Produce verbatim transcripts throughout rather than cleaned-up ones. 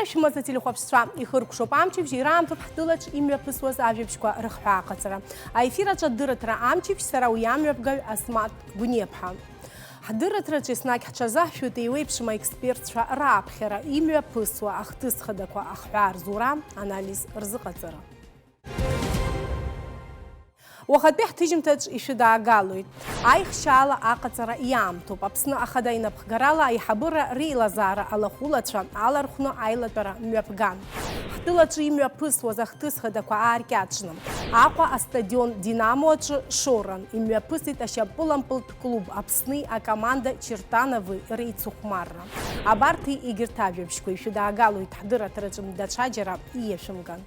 Шәмаҵ ателехәаԥшцәа, ихыркәшоуп амчыбжь, ираамҭоуп ҳтәылаҿ имҩаԥысуаз ажәабжьқәа рыхҳәаа аҟаҵара. Аефир аҿы адырраҭара амчыбжь, сара уи амҩаԥгаҩ Асмаҭ Гәниаԥҳа. Ҳдырраҭараҿы еснагь ҳҽазаҳшәоит еиуеиԥшым аекспертцәа рааԥхьара, имҩаԥысуа ахҭыс хадақәа ахҳәаа рзура, анализ рзыҟаҵара. Уахатәи ҳҭыжьымҭаҿ ишәыдаагалоит. Аихшьаала аҟаҵара иаамҭоуп. Аԥсны Ахада инапхгарала аиҳабыра реилазаара алахәылацәа алархәны аилатәара мҩаԥган. Ҳтәылаҿы имҩаԥысуаз ахҭыс хадақәа ааркьаҿны, Аҟәа астадион Динамо аҿы шоран имҩаԥысит ашьапылампылтә клуб Аԥсни акоманда Чертанови реицыхәмарра. Абарҭи егьырҭ ажәабжьқәеи шәыдаагалоит ҳдырраҭараҿы, даҽаџьара ииашәымган.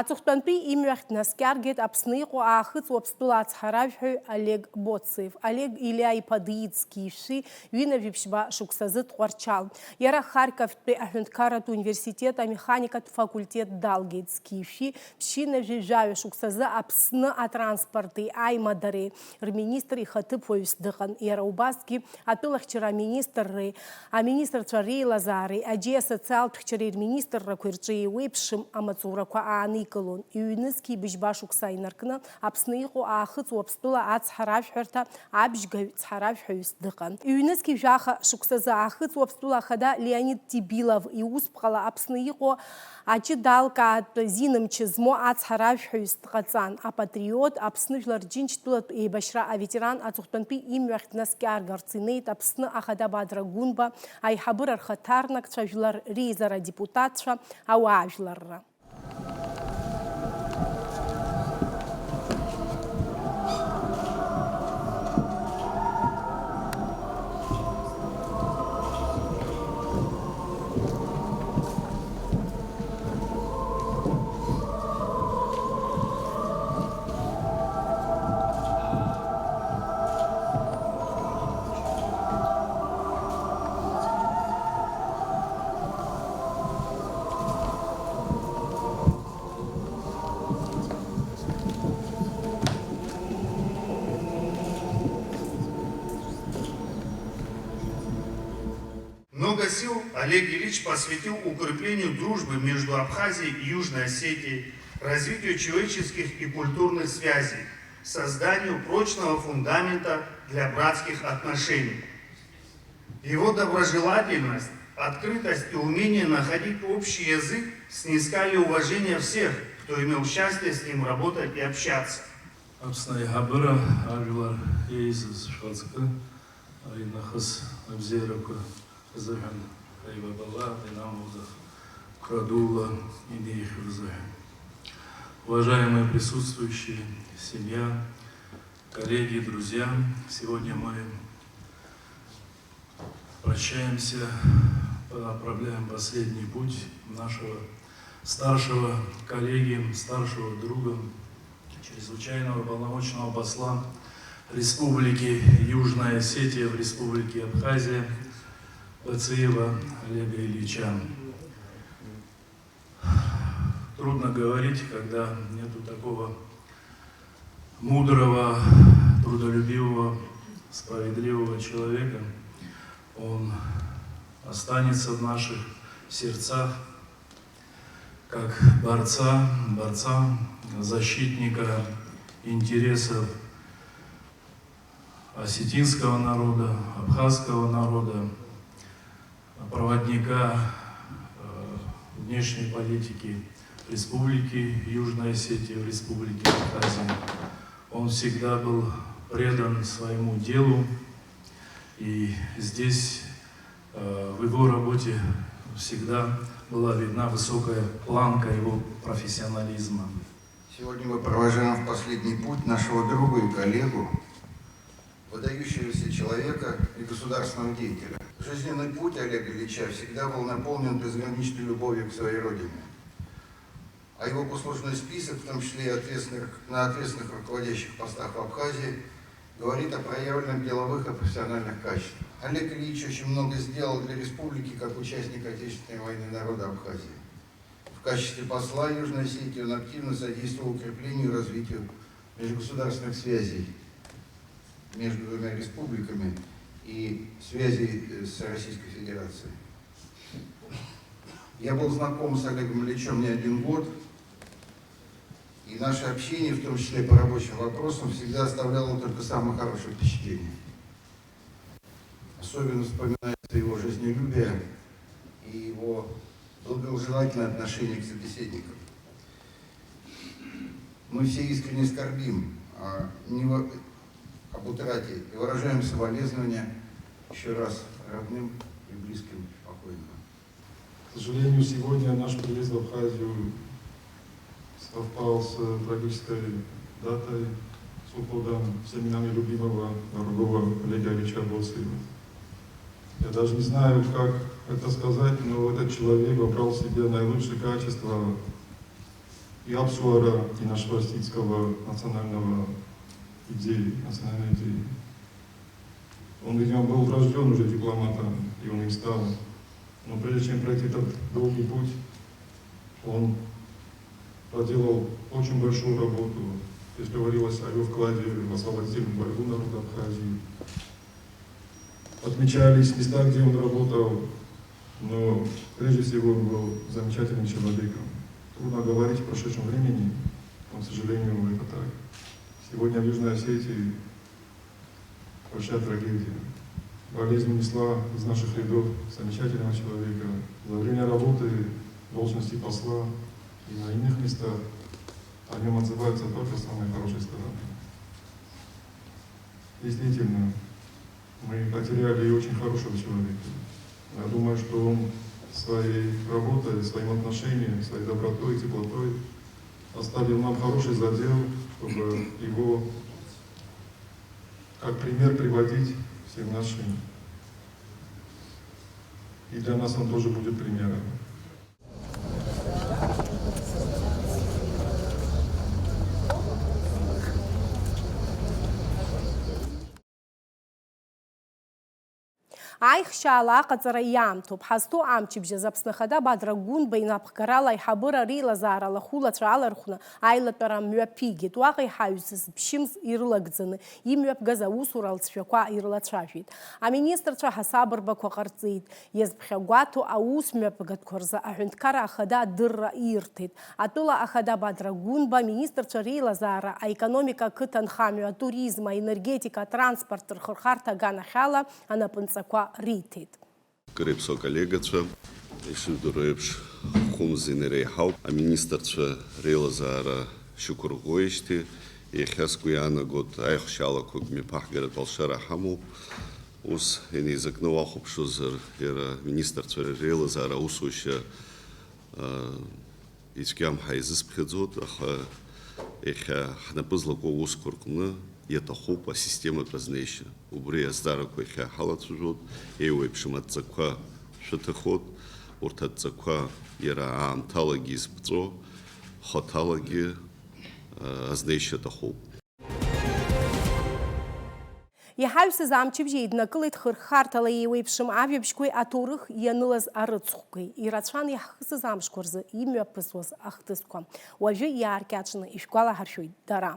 Аҵыхәтәантәи имҩахь днаскьаргеит Аԥсны иҟоу Аахыҵ Уаԥстәыла ацҳаражәҳәаҩ Олег Боциев. Олег Илиа-иԥа диит зқьи жәшәи ҩынҩажәи ԥшьба шықәсазы Тҟәарчал. Иара Харьковтәи аҳәынҭқарратә университет амеханикатә факультет далгеит. Зқьи жәшәи ԥшьынҩажәи жәаҩа шықәсазы Аԥсны атранспорти аимадареи рминистр ихаҭыԥуаҩс дыҟан. Иара убасгьы атәылахьчара аминистрреи, аминистрцәа реилазаареи аџьеи асоциалтә хьчареи рминистррақәеи рҿы еиуеиԥшым амаҵурақәа ааникылон. Ҩнызқьи быжьба шықәса инаркны Аԥсны иҟоу Аахыҵ Уаԥстәыла ацҳаражәҳәарҭа абжьгаҩ цҳаражәҳәаҩыс дыҟан. Ҩнызқьи жәаха шықәсазы Аахыҵ Уаԥстәыла ахада Леонид Тибилов иусԥҟала Аԥсны иҟоу аҷыдалкаатә зинымч змоу ацҳаражәҳәаҩыс дҟаҵан. Апатриот, Аԥсны Жәлар Џьынџьтәылатә еибашьра аветеран аҵыхәтәантәи имҩахь днаскьаргарц инеит Аԥсны Ахада Бадра Гәынба, аиҳабыра рхаҭарнакцәа, жәлар реизара адепутатцәа, ауаажәларра. Много сил Олег Ильич посвятил укреплению дружбы между Абхазией и Южной Осетией, развитию человеческих и культурных связей, созданию прочного фундамента для братских отношений. Его доброжелательность, открытость и умение находить общий язык снискали уважение всех, кто имел счастье с ним работать и общаться. Аԥсны аиҳабыра ажәлар еизаз шәхаҵкы, аринахыс абзиарақәа рзыҳәан аибабала инамоуӡах қәра дула инеихьоу рзыҳәан. Уважаемые присутствующие, семья, коллеги, друзья, сегодня мы прощаемся, отправляем последний путь нашего старшего коллеги, старшего друга, чрезвычайного полномочного посла Республики Южная Осетия в Республике Абхазия Бациева Олега Ильича. Трудно говорить, когда нету такого мудрого, трудолюбивого, справедливого человека. Он останется в наших сердцах как борца, борца, защитника интересов осетинского народа, абхазского народа, проводника, э, внешней политики Республики Южная Осетия, Республики Абхазия. Он всегда был предан своему делу, и здесь, э, в его работе всегда была видна высокая планка его профессионализма. Сегодня мы провожаем в последний путь нашего друга и коллегу, выдающегося человека и государственного деятеля. Жизненный путь Олега Ильича всегда был наполнен безграничной любовью к своей родине. А его послужной список, в том числе и ответственных, на ответственных руководящих постах в Абхазии, говорит о проявленных деловых и профессиональных качествах. Олег Ильич очень много сделал для республики как участник Отечественной войны народа Абхазии. В качестве посла Южной Осетии он активно содействовал укреплению и развитию межгосударственных связей между двумя республиками и связей, э, с Российской Федерацией. Я был знаком с Олегом Ильичем не один год, и наше общение, в том числе по рабочим вопросам, всегда оставляло только самое хорошее впечатление. Особенно вспоминается его жизнелюбие и его благожелательное отношение к собеседникам. Мы все искренне скорбим, а, не во-, об утрате и выражаем соболезнования ещё раз родным и близким покойного. К сожалению, сегодня наш приезд в Абхазию совпал с трагической датой, с уходом всеми нами любимого, дорогого Олега Ильича Босыева. Я даже не знаю, как это сказать, но этот человек вобрал в себе наилучшие качества и Апсуара, и нашего осетинского национального идеи, национальной идеи. Он, видимо, был врождён уже дипломатом, и он им стал. Но прежде чем пройти этот долгий путь, он проделал очень большую работу. Здесь говорилось о его вкладе в освободительную борьбу народа Абхазии. Отмечались места, где он работал, но прежде всего он был замечательным человеком. Трудно говорить о прошедшем времени, но, к сожалению, это так. Сегодня в Южной Осетии большая трагедия. Болезнь унесла из наших рядов замечательного человека. За время работы в должности посла и на иных местах о нём отзываются только с самой хорошей стороны. Действительно, мы потеряли очень хорошего человека. Я думаю, что он своей работой, своим отношением, своей добротой и теплотой оставил нам хороший задел, чтобы его как пример приводить всем нашим. И для нас он тоже будет примером. Аихшьаала аҟаҵара иаамҭоуп. Ҳазҭоу амчыбжь азы Аԥсны Ахада Бадра Гәынба инапхгарала аиҳабыра реилазаара лахәылацәа алархәны аилатәара мҩаԥигеит. Уаҟа иҳаҩсыз ԥшьымз ирылагӡаны имҩаԥгаз аусура алҵшәақәа ирылацәажәеит. Аминистрцәа ҳасабырбақәа ҟарҵеит. Иазԥхьагәаҭоу аус мҩаԥгатәқәа рзы Аҳәынҭқарра Ахада адырра ирҭеит. Атәыла Ахада Бадра Гәынба аминистрцәа реилазаара, аекономика, ақыҭанхамҩа, атуризм, аенергетика, атранспорт рхырхарҭа аганахьала анапынҵақәа риҭеит. Акыр иаԥсоу аколлегацәа, ишыжәдыруа еиԥш, хәымз инареиҳауп. Аминистрцәа реилазаара шьақәырӷәӷәеижьҭеи иахьа сгәы иаанагоит аихшьаалақәак мҩаԥаҳгаратә алшара ҳамоуп. Ус инеизакны уахәаԥшуазар, иара аминистрцәа реилазаара аусушьа, а, ицәгьам ҳаизыԥхьаӡоит, аха иахьа ҳнапы злаку аусқәа рҟны иаҭахуп асистематә азнеишьа. Убри азҵаарақәа иахьа ҳалацәажәоит, еиуеиԥшым адҵақәа шәыҭахоит, урҭ адҵақәа иара аамҭалагьы изԥҵәо, хаҭалагьы, а, азнеишьа аҭахуп. Иҳаҩсыз амчыбжь еиднакылеит хырхарҭала еиуеиԥшым ажәабжьқәеи аҭоурых ианылаз арыцхәқәеи, ирацәан иаҳхысыз амшқәа рзы имҩаԥысуаз ахҭысқәа. Уажәы иааркьаҿны ишәгәалаҳаршәоит дара.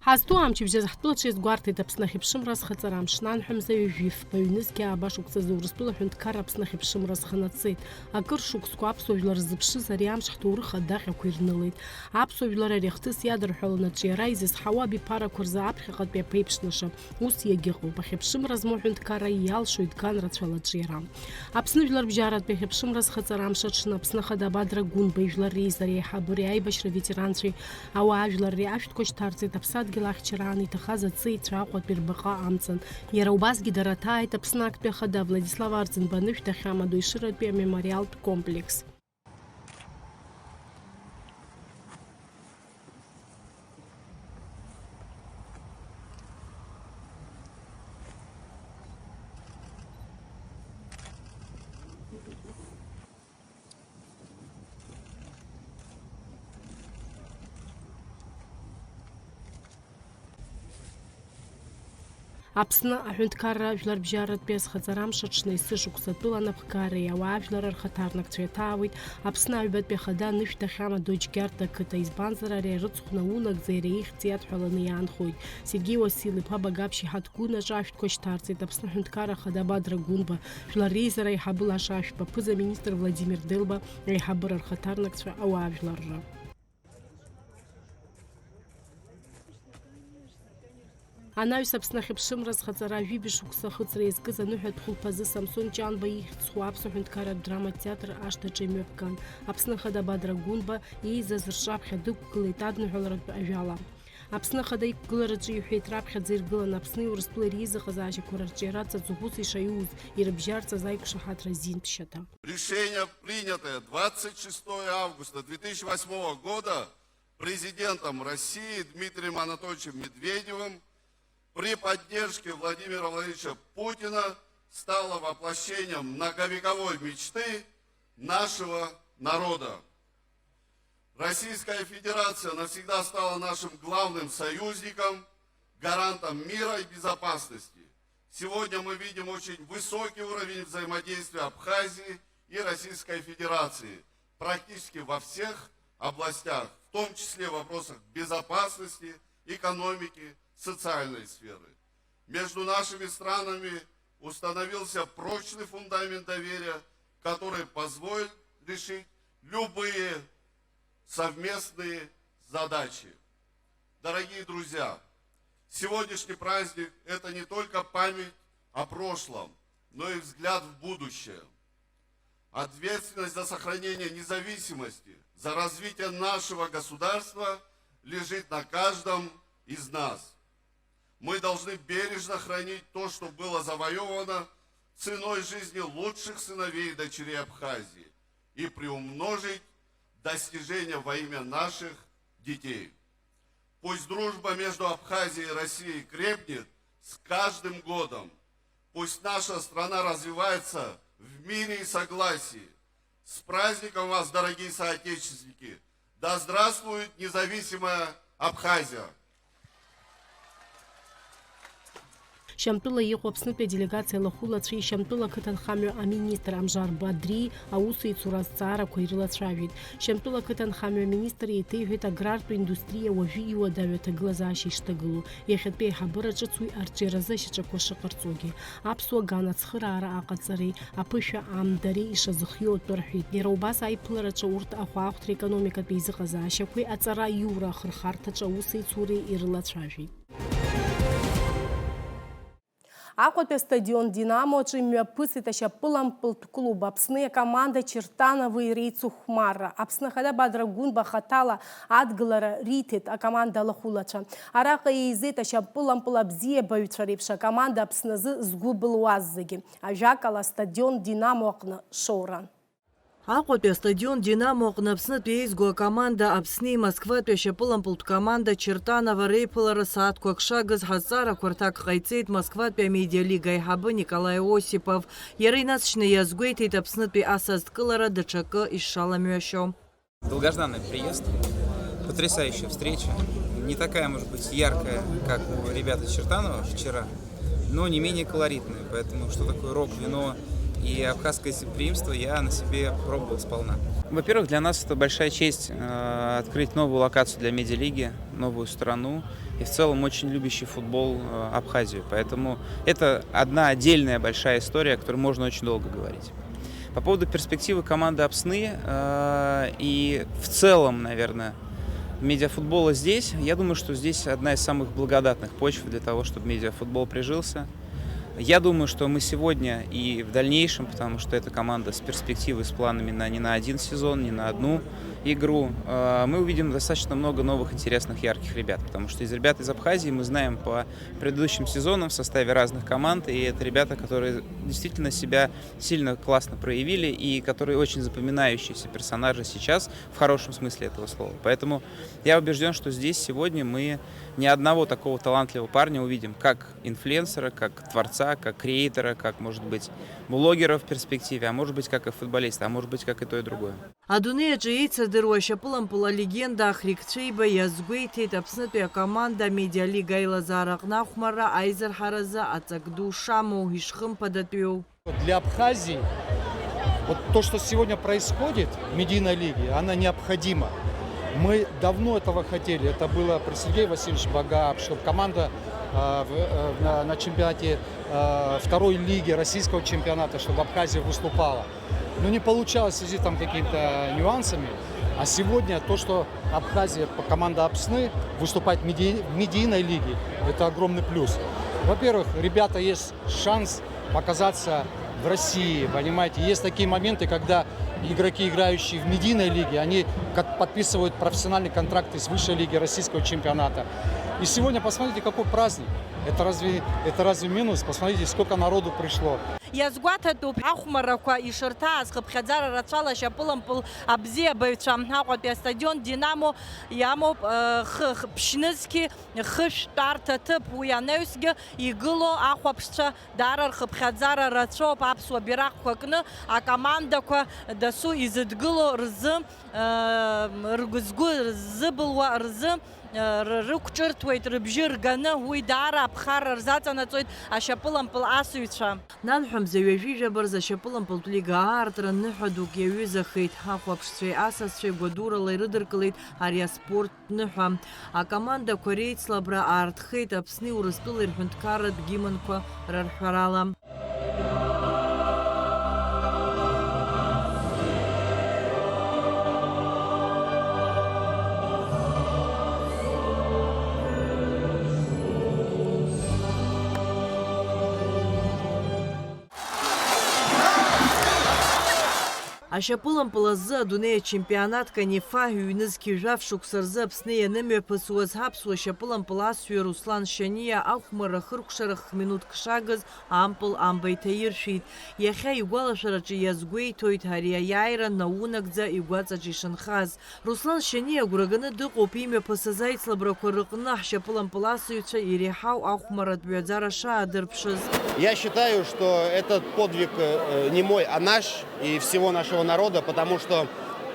Ҳазҭоу амчыбжь азы ҳтәылаҿы иазгәарҭеит Аԥсны ахьыԥшымра азхаҵара амш анҳәа мза ҩажәи фба ҩнызқьи аабашықәсазы Урыстәыла аҳәынҭқарра Аԥсны ахьыԥшымра азханаҵеит. Акыр шықәсқәа аԥсуа жәлар рзыԥшыз ари амш ҳҭоурых адаҟьақәа ирнылеит. Аԥсуа жәлар ари ахҭыс иадырҳәалан аҿиара изызҳауа абиԥарақәа рзы аԥхьаҟатәи аԥеиԥшнаша. Ус иагьыҟоуп, ахьыԥшымра змоу аҳәынҭқарра иалшоит ган рацәала аҿиара. Аԥсны жәларбжьаратәи ахьыԥшымра азхаҵара амш аҽны Аԥсны Ахада Бадра Гәынба ижәлар реизареи аиҳабыреи аибашьра ветеранцәеи ауаажәларреи ашәҭқәа шьҭарҵеит, аԥсадгьыл ахьчара аан иҭахаз аҵеицәа Аҟәатәи рбаҟа амҵан. Иара убасгьы дара ҭааит Аԥсны актәи ахада Владислав Арӡынба анышә дахьамадоу Ешыратәи амемориалтә комплекс. Аԥсны аҳәынҭқарра жәларбжьаратәи азхаҵара амш аҽны есышықәса атәыла анапхгареи ауаажәлар рхаҭарнакцәеи аҭаауеит Аԥсны аҩбатәи ахада анышә дахьамадоу Џьгьарда ақыҭа, избанзар ари арыцхә наунагӡа иара ихьӡ иадҳәаланы иаанхоит. Сергеи Уасил-иԥа Багаԥшь иҳаҭгәын аҿы ашәҭқәа шьҭарҵеит Аԥсны аҳәынҭқарра ахада Бадра Гәынба, Жәлар Реизара аиҳабы Лаша Ашәба, аԥыза-министр Владимир Делба, аиҳабыра рхаҭарнакцәа, ауаажәларра. Анаҩс Аԥсны ахьыԥшымра зхаҵара жәибжь шықәса ахыҵра иазкыз аныҳәатә хәылԥазы Самсон Ҷанба ихьӡ зху Аԥсуа ҳәынҭқарратә драматә театр ашҭаҿы имҩаԥган. Аԥсны Ахада Бадра Гәынба еизаз рҿаԥхьа дықәгылеит адныҳәаларатә ажәала. Аԥсны Ахада иқәгылараҿы иҳәеит, раԥхьаӡа иргыланы Аԥсни Урыстәылеи реизыҟазаашьақәа рырҿиара ҵаҵӷәыс ишаиуз, ирыбжьарҵаз аиқәшаҳаҭра зинтәшьата. Решение, принятое двадцать шестого августа две тысячи восьмого года президентом России Дмитрием Анатольевичем Медведевым при поддержке Владимира Владимировича Путина, стало воплощением многовековой мечты нашего народа. Российская Федерация навсегда стала нашим главным союзником, гарантом мира и безопасности. Сегодня мы видим очень высокий уровень взаимодействия Абхазии и Российской Федерации практически во всех областях, в том числе в вопросах безопасности, экономики, социальной сферы. Между нашими странами установился прочный фундамент доверия, который позволит решить любые совместные задачи. Дорогие друзья, сегодняшний праздник — это не только память о прошлом, но и взгляд в будущее. Ответственность за сохранение независимости, за развитие нашего государства лежит на каждом из нас. Мы должны бережно хранить то, что было завоевано ценой жизни лучших сыновей и дочерей Абхазии, и приумножить достижения во имя наших детей. Пусть дружба между Абхазией и Россией крепнет с каждым годом. Пусть наша страна развивается в мире и согласии. С праздником вас, дорогие соотечественники! Да здравствует независимая Абхазия! Шьамтәыла иҟоу Аԥснытәи аделегациа лахәылацәеи Шьамтәыла ақыҭанхамҩа аминистр Амжар Бадри аусеицура азҵаарақәа ирылацәажәеит. Шьамтәыла ақыҭанхамҩа аминистр еиҭеиҳәеит аграртә индустриа уажәы иуадаҩу аҭагылазаашьа ишҭагылоу, иахьатәи аиҳабыра ҿыц уи арҿиаразы ашьаҿақәа шыҟарҵогьы. Аԥсуа ган ацхыраара аҟаҵареи аԥышәа амдареи ишазыхиоу атәы рҳәеит. Иара убас аиԥылараҿы урҭ ахәаахәҭра, економикатә еизыҟазаашьақәеи аҵара аиура ахырхарҭаҿы аусеицуреи ирылацәажәеит. Аҟәатәи астадион Динамо аҿы имҩаԥысит ашьапылампылтә клуб Аԥсни акоманда Чертанови реицыхәмарра. Аԥсны Ахада Бадра Гәынба хаҭала адгылара риҭеит акоманда алахәылацәа. Араҟа еизеит ашьапылампыл абзиабаҩцәа реиԥш акоманда Аԥсназы згәы былуаз зегьы. Ажәакала, астадион Динамо аҟны шоуран. Аҟәатәи астадион Динамо аҟны Аԥснытәи еизго акоманда Аԥсни Москватәи ашьапылампылтә команда Чертанова реиԥылара сааҭқәак шагыз ҳазҵаарақәа рҭак ҟаиҵеит Москватәи амедиалига аиҳабы Николаи Осипов. Иара инаҵшьны иазгәеиҭеит Аԥснытәи асасдкылара даҽакы ишшаламҩашьо. Долгожданный приезд, потрясающая встреча. Не такая, может быть, яркая, как у ребят из Чертанова вчера, но не менее колоритная. Поэтому, что такое рок, вино и абхазское гостеприимство, я на себе пробовал сполна. Во-первых, для нас это большая честь, э, открыть новую локацию для медиалиги, новую страну и в целом очень любящий футбол, э, Абхазию. Поэтому это одна отдельная большая история, о которой можно очень долго говорить. По поводу перспективы команды Апсны, э, и в целом, наверное, медиафутбола здесь, я думаю, что здесь одна из самых благодатных почв для того, чтобы медиафутбол прижился. Я думаю, что мы сегодня и в дальнейшем, потому что эта команда с перспективой, с планами на, не на один сезон, не на одну игру, э, мы увидим достаточно много новых интересных, ярких ребят, потому что из ребят из Абхазии мы знаем по предыдущим сезонам в составе разных команд, и это ребята, которые действительно себя сильно классно проявили и которые очень запоминающиеся персонажи сейчас, в хорошем смысле этого слова. Поэтому я убежден, что здесь сегодня мы ни одного такого талантливого парня увидим, как инфлюенсера, как творца, игрока, как креатора, как, может быть, блогера в перспективе, а может быть, как и футболиста, а может быть, как и то, и другое. Адунеи аҿы еицырдыруа ашьапылампыл алегенда Ахрик Цәеиба иазгәеиҭеит, Аԥснытәи акоманда Амедиалига аилазаараҟны ахәмарра аизырҳаразы аҵак ду шамоу, ишхымԥадатәиу. Для Абхазии вот то, что сегодня происходит в медийной лиге, она необходима. Мы давно этого хотели. Это было при Сергее Васильевиче Багаев, чтобы команда, а, в, э, на, на чемпионате, а, второй лиги российского чемпионата, чтобы Абхазия выступала. Но не получалось в связи там какими-то нюансами. А сегодня то, что Абхазия, п-, команда Апсны выступает в меди-, в медийной лиге, это огромный плюс. Во-первых, ребята есть шанс показаться в России, понимаете. Есть такие моменты, когда игроки, играющие в медийной лиге, они как подписывают профессиональные контракты с высшей лиги российского чемпионата. И сегодня посмотрите, какой праздник. Это разве, это разве минус? Посмотрите, сколько народу пришло. Иазгәаҭатәуп ахәмаррақәа ишырҭааз хыԥхьаӡара рацәала ашьапылампыл абзиабаҩцәа. Аҟәатәи астадион Динамо иамоуп, э, хы-, х-, ԥшьнызқьи хышә тәарҭа ҭыԥ. Уи анаҩсгьы игылоу ахәаԥшцәа даара рхыԥхьаӡара рацәоуп. Аԥсуа бираҟқәа кны акомандақәа дасу изыдгыло рзы, э, ргәы-, згәы ззыбылуа рзы, э, р-, рықәҿырҭуеит рыбжьы рганы. Уи даара аԥхарра рзаҵанаҵоит ашьапылампыл асыҩцәа. Нанҳәа мза ҩажәи жәаба рзы ашьапылампылтә лига аартра ныҳәа дук иаҩызахеит. Ахәаԥшцәеи асасцәеи гәадурала ирыдыркылеит ари аспорттә ныҳәа. Акомандақәа реицлабра аартхеит Аԥсни Урыстәылеи рҳәынҭқарратә гимнқәа рарҳәарала. Ашьапылампыл азы адунеи ачемпионат Канифа ҩнызқь жәаф шықәса рзы Аԥсны ианымҩаԥысуаз аԥсуа шьапылампыл асҩы Руслан Шьаниа ахәмарра хыркәшара хә-минуҭк шагыз ампыл амба иҭаиршәит. Иахьа игәалашәараҿы иазгәеиҭоит ари аиааира наунагӡа игәаҵаҿ ишынхаз. Руслан Шьаниа агәра ганы дыҟоуп имҩаԥысыз аицлабрақәа рыҟны ҳшьапылампыласыҩцәа иреиҳау ахәмарратә ҩаӡара шаадырԥшыз. Я считаю, что этот подвиг, э, не мой, а наш и всего нашего народа, потому что,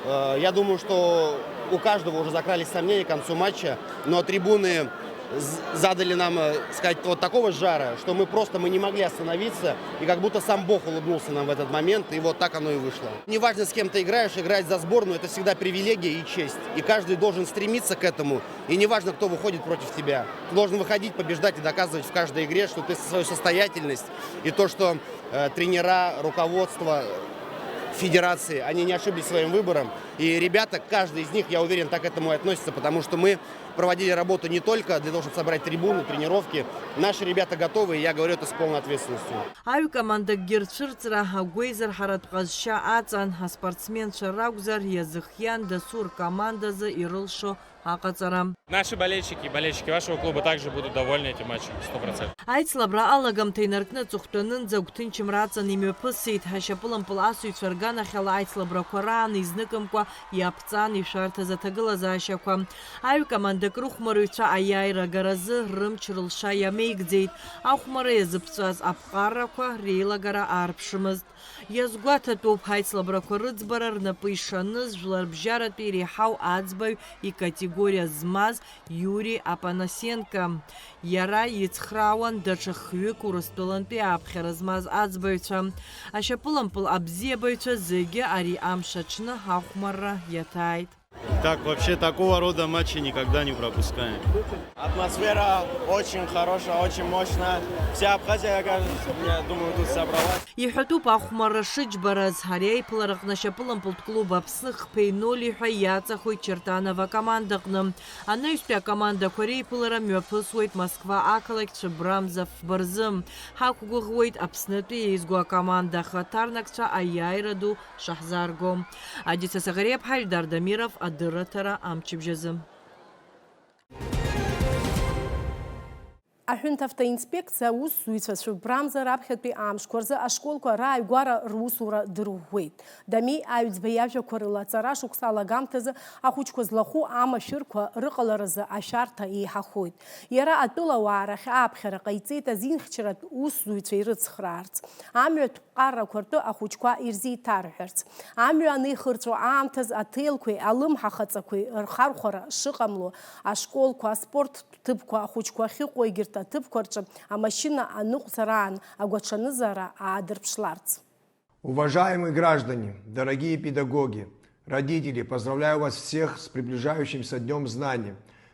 э, я думаю, что у каждого уже закрались сомнения к концу матча, но трибуны з-, задали нам, э, сказать, вот такого жара, что мы просто, мы не могли остановиться, и как будто сам Бог улыбнулся нам в этот момент, и вот так оно и вышло. Неважно, с кем ты играешь, играть за сборную — это всегда привилегия и честь, и каждый должен стремиться к этому, и неважно, кто выходит против тебя. Ты должен выходить, побеждать и доказывать в каждой игре, что ты свою состоятельность и то, что, э, тренера, руководство федерации, они не ошиблись своим выбором, и ребята, каждый из них, я уверен, так к этому и относится, потому что мы проводили работу не только для того, чтобы собрать трибуны, тренировки. Наши ребята готовы, и я говорю это с полной ответственностью. Аҩ командакгьы рцәырҵра агәеизырҳаратә ҟазшьа аҵан, аспортсменцәа ракәзар, иазыхиан дасу ркомандазы ирылшо аҟаҵара. Наши болельщики и болельщики вашего клуба также будут довольны этим матчем, сто процентов. Аицлабра алагамҭа инаркны аҵыхәтәанынӡа агәҭынчымра аҵан имҩаԥысит. Ашьапылампыл асыҩцәа рганахьала аицлабрақәа раан изныкымкәа иаԥҵан ишәарҭаз аҭагылазаашьақәа. Аҩ-командак рыхәмарыҩцәа аиааира агаразы рымч-рылша иамеигӡеит. Ахәмарра иазыԥҵәаз аԥҟарақәа реилагара аарԥшымызт. Иазгәаҭатәуп, аицлабрақәа рыӡбара рнапы ишаныз жәларбжьаратәи иреиҳау аӡбаҩ икатегориа змаз Иури Апанасенко. Иара ицхраауан даҽа хҩык Урыстәылантәи ааԥхьара змаз аӡбаҩцәа. Ашьапылампыл абзиабаҩцәа зегьы ари амш аҽны ахәмарра иаҭааит. Так, вообще такого рода матчи никогда не пропускаем. Атмосфера очень хорошая, очень мощная. Вся Абхазия, я кажется, я думаю, тут собралась. Иҳәатәуп ахәмарра шыџьбараз. Ари аиԥылараҟны ашьапылампылтә клуб Аԥсны хԥеи ноли ҳәа иаҵахоит Чертанов акомандаҟны. Анаҩстәи акомандақәа реиԥылара мҩаԥысуеит Москва ақалақь Цәыббра мза фба рзы. Ҳақәгәыӷуеит Аԥснытәи еизго акоманда ахаҭарнакцәа аиааира ду шаҳзаарго. Адица Саӷариаԥҳа, Ельдар Дамиров, адырраҭара амчыбжьазы. Аҳәынҭавтоинспекциа аусзуҩцәа цәыббрамза раԥхьатәи амшқәа рзы ашколқәа рааигәара русура дырӷәӷәеит. Дамеи Аҩӡба иажәақәа рыла, аҵара шықәса алагамҭазы ахәыҷқәа злахәу амашәырқәа рыҟаларазы ашәарҭа еиҳахоит. Иара атәылауаа рахь ааԥхьара ҟаиҵеит азинхьчаратә усзуҩцәа ирыцхраарц. Амҩатә ԥҟарақәа ртәы ахәыҷқәа ирзеиҭарҳәарц. Амҩа анеихырҵәо аамҭаз аҭелқәеи алымҳа хаҵақәеи рхархәара шыҟамло, ашколқәа, аспорттә ҭыԥқәа, ахәыҷқәа ахьыҟоу егьырҭ аҭыԥқәа рҿы амашьына аныҟәцараан агәаҽанызаара аадырԥшларц. Уважаемые граждане, дорогие педагоги, родители, поздравляю вас всех с приближающимся Днём Знаний.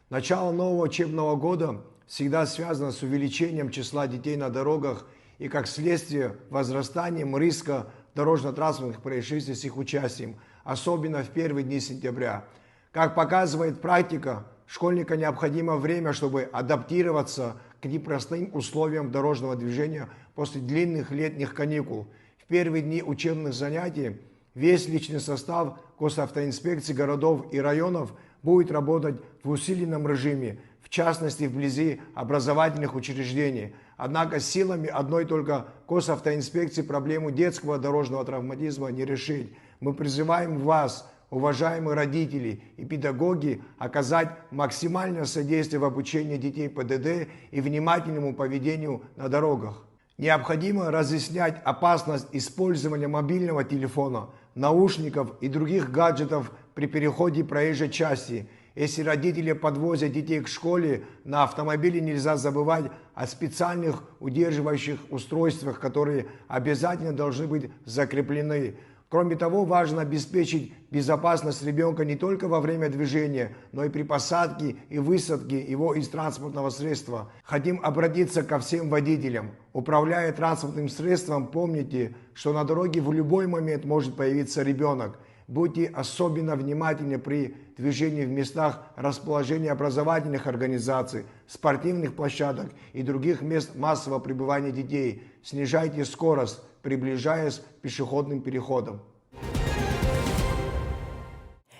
Начало нового учебного года всегда связано с увеличением числа детей на дорогах и, как следствие, возрастанием риска дорожно-транспортных происшествий с их участием, особенно в первые дни сентября. Как показывает практика, школьникам необходимо время, чтобы адаптироваться к непростым условиям дорожного движения после длинных летних каникул. В первые дни учебных занятий весь личный состав Госавтоинспекции городов и районов будет работать в усиленном режиме, в частности, вблизи образовательных учреждений. Однако силами одной только Госавтоинспекции проблему детского дорожного травматизма не решить. Мы призываем вас, уважаемые родители и педагоги, оказать максимальное содействие в обучении детей П Д Д и внимательному поведению на дорогах. Необходимо разъяснять опасность использования мобильного телефона, наушников и других гаджетов при переходе проезжей части. Если родители подвозят детей к школе на автомобиле, нельзя забывать о специальных удерживающих устройствах, которые обязательно должны быть закреплены. Кроме того, важно обеспечить безопасность ребёнка не только во время движения, но и при посадке и высадке его из транспортного средства. Хотим обратиться ко всем водителям. Управляя транспортным средством, помните, что на дороге в любой момент может появиться ребёнок. Будьте особенно внимательны при движении в местах расположения образовательных организаций, спортивных площадок и других мест массового пребывания детей. Снижайте скорость, приближаясь к пешеходным переходам.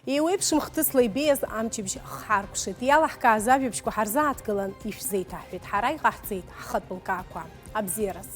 Еиуеиԥшым хҭысла ибеиаз амчыбжь ҳхаркәшеит. Иалаҳкааз ажәабжьқәа ҳарзааҭгылан ишәзеиҭаҳҳәеит. Ҳара иҟаҳҵеит ҳхатә лкаақәа. Абзиараз!